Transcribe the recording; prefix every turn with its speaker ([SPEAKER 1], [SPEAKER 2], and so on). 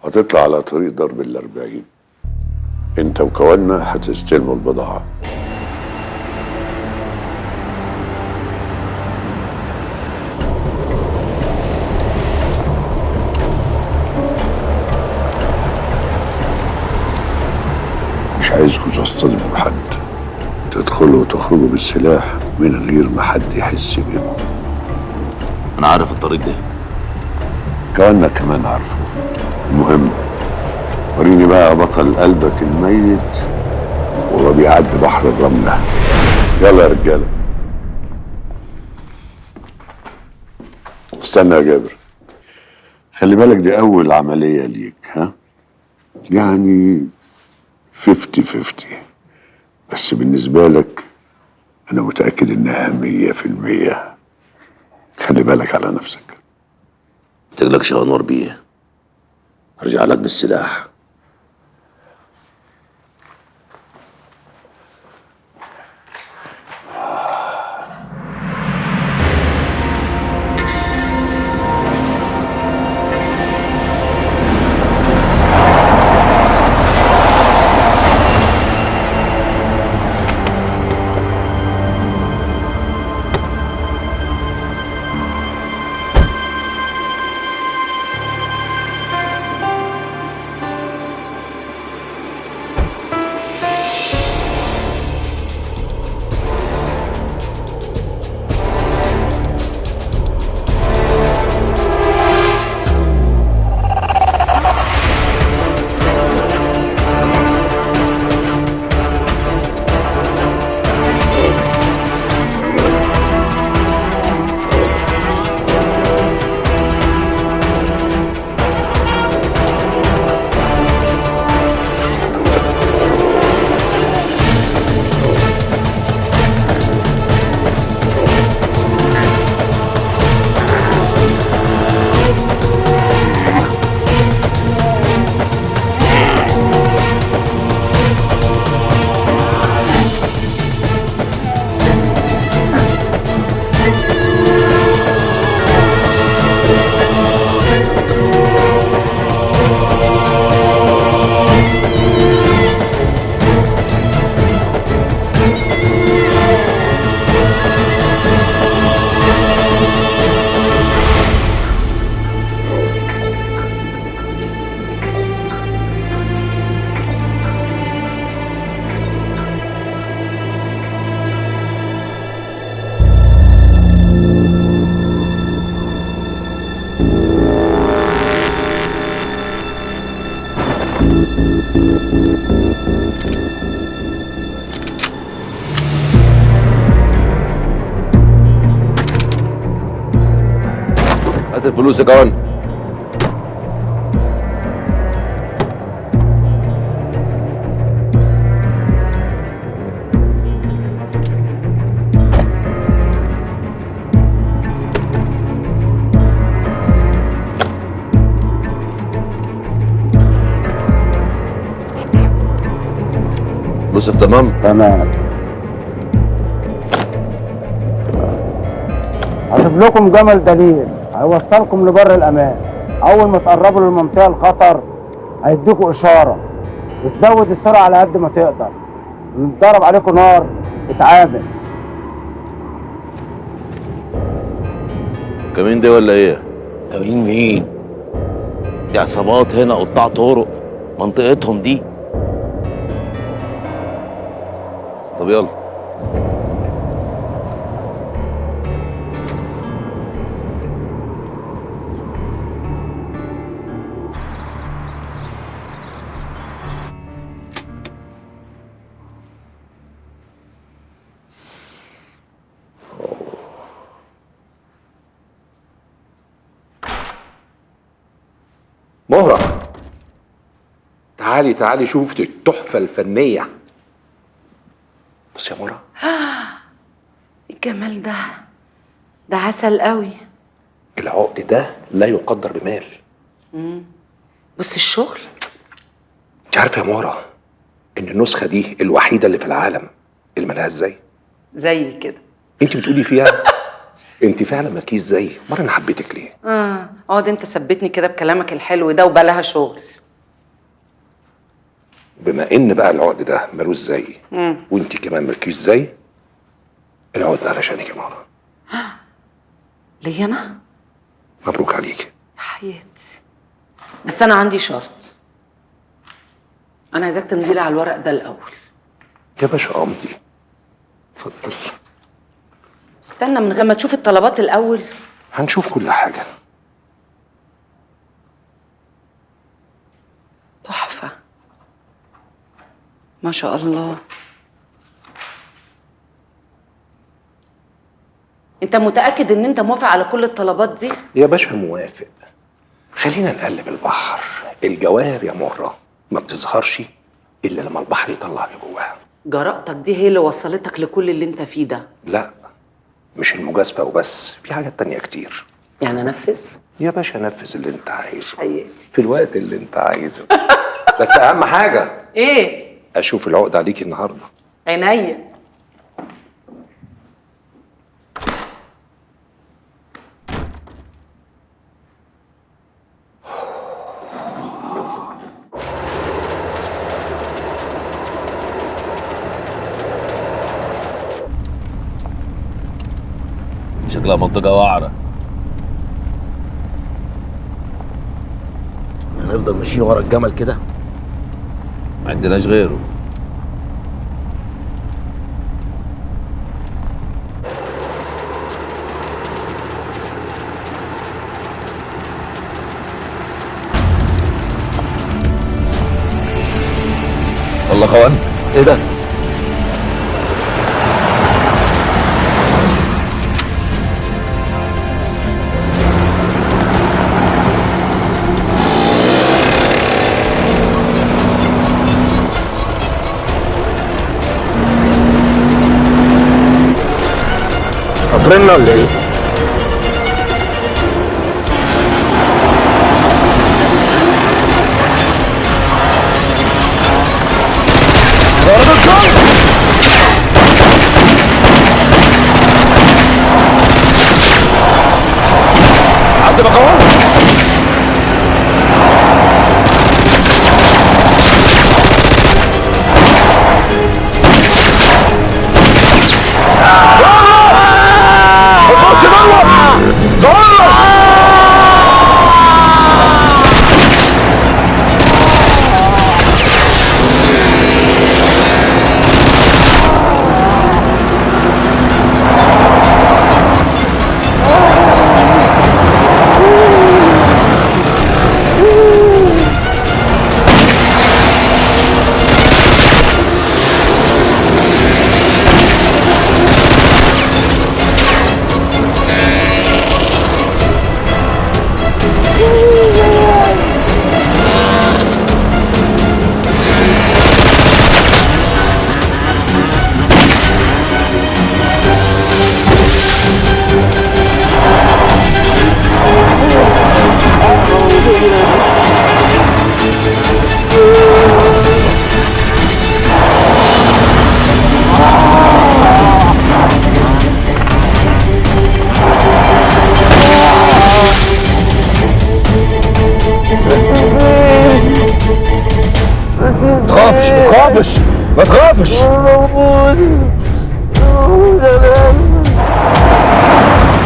[SPEAKER 1] هتطلع على طريق درب الأربعين. انت وكوانا هتستلموا البضاعة. مش عايزكم تصطدموا بحد، تدخلوا وتخرجوا بالسلاح من غير ما حد يحس بيكم.
[SPEAKER 2] انا عارف الطريق ده.
[SPEAKER 1] كوانا كمان عارفه. المهم وريني بقى بطل قلبك الميت وهو بيعدي بحر الرملة. يلا يا رجالة. استنى يا جابر، خلي بالك دي أول عملية ليك، ها؟ يعني 50-50، بس بالنسبة لك أنا متأكد إنها 100%. خلي بالك على نفسك.
[SPEAKER 2] ما تقلقش يا أنور بيه، هرجع لك بالسلاح. هات الفلوس يا كمان. فلوسك تمام؟
[SPEAKER 3] تمام. هجيب لكم جمل دليل هيوصلكم لبر الامان. اول ما تقربوا للمنطقة الخطر هيديكوا اشارة وتزود السرعة على قد ما تقدر. نضرب عليكم نار اتعامل.
[SPEAKER 2] كمين دي ولا ايه؟ كمين مين؟ دي عصابات هنا قطاع طرق، منطقتهم دي. طب يلا.
[SPEAKER 4] مهرة، تعالي تعالي شوفي التحفة الفنية. بص يا مهرة،
[SPEAKER 5] الجمال ده، ده عسل قوي.
[SPEAKER 4] العقد ده لا يقدر بمال.
[SPEAKER 5] بص الشغل.
[SPEAKER 4] انت عارفة يا مهرة ان النسخة دي الوحيدة اللي في العالم اللي مالهاش زي؟
[SPEAKER 5] زي كده
[SPEAKER 4] انت بتقولي فيها انت فعلا مالكيش زي. مرة انا حبيتك ليه؟
[SPEAKER 5] اقعد انت ثبتني كده بكلامك الحلو ده وبلاها شغل.
[SPEAKER 4] بما ان بقى العقد ده مالوش زي وانت كمان مالكيش زي، العقد ده علشانك يا مهرة.
[SPEAKER 5] ليا انا؟
[SPEAKER 4] مبروك عليك
[SPEAKER 5] يا حياتي. بس انا عندي شرط، انا عايزاك تمضي لي على الورق ده الاول.
[SPEAKER 4] يا باشا امضي، اتفضل.
[SPEAKER 5] استنى من غير ما تشوف الطلبات الاول.
[SPEAKER 4] هنشوف كل حاجة.
[SPEAKER 5] تحفة ما شاء الله. انت متأكد ان انت موافق على كل الطلبات دي؟
[SPEAKER 4] يا باشا موافق. خلينا نقلب البحر. الجواهر يا مهرة ما بتظهرش الا لما البحر يطلع اللي جواها.
[SPEAKER 5] جرأتك دي هي اللي وصلتك لكل اللي انت فيه ده.
[SPEAKER 4] لا مش المجازفة وبس، في حاجات تانية كتير.
[SPEAKER 5] يعني انفذ؟
[SPEAKER 4] يا باشا نفذ اللي انت عايزه
[SPEAKER 5] حياتي
[SPEAKER 4] في الوقت اللي انت عايزه. بس اهم حاجة
[SPEAKER 5] ايه؟
[SPEAKER 4] اشوف العقد عليك النهارده.
[SPEAKER 5] عينيا.
[SPEAKER 2] شكلها منطقة وعرة. هنفضل ماشيين ورا الجمل كده؟ ما عندناش غيره. الله خوان، ايه ده؟ قطرنا ولا ايه؟ ما تخافش ما تخافش.